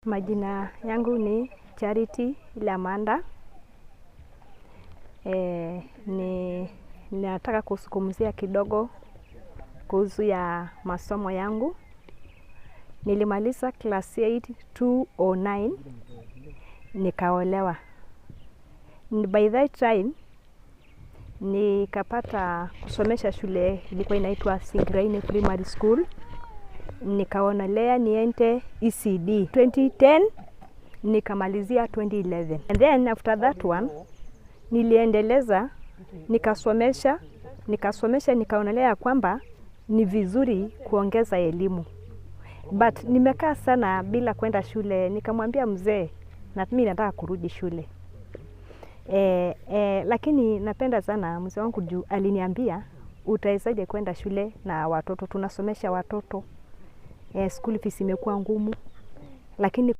Majina yangu ni Charity Lamanda. Ni nataka kuzungumzia kidogo kuhusu ya masomo yangu. Nilimaliza class 8 2009 nikaolewa. By that time nikapata kusomesha shule ilikuwa inaitwa Singraini Primary School. Nikaonelea niende ECD 2010 nikamalizia 2011. And then after that one niliendeleza nikasomesha nikaonelea kwamba ni vizuri kuongeza elimu. But nimekaa sana bila kwenda shule, nikamwambia mzee na mimi nataka kurudi shule. Lakini napenda sana mzee wangu juu aliniambia utawezaje kwenda shule na watoto, tunasomesha watoto. School fees imekuwa ngumu. Lakini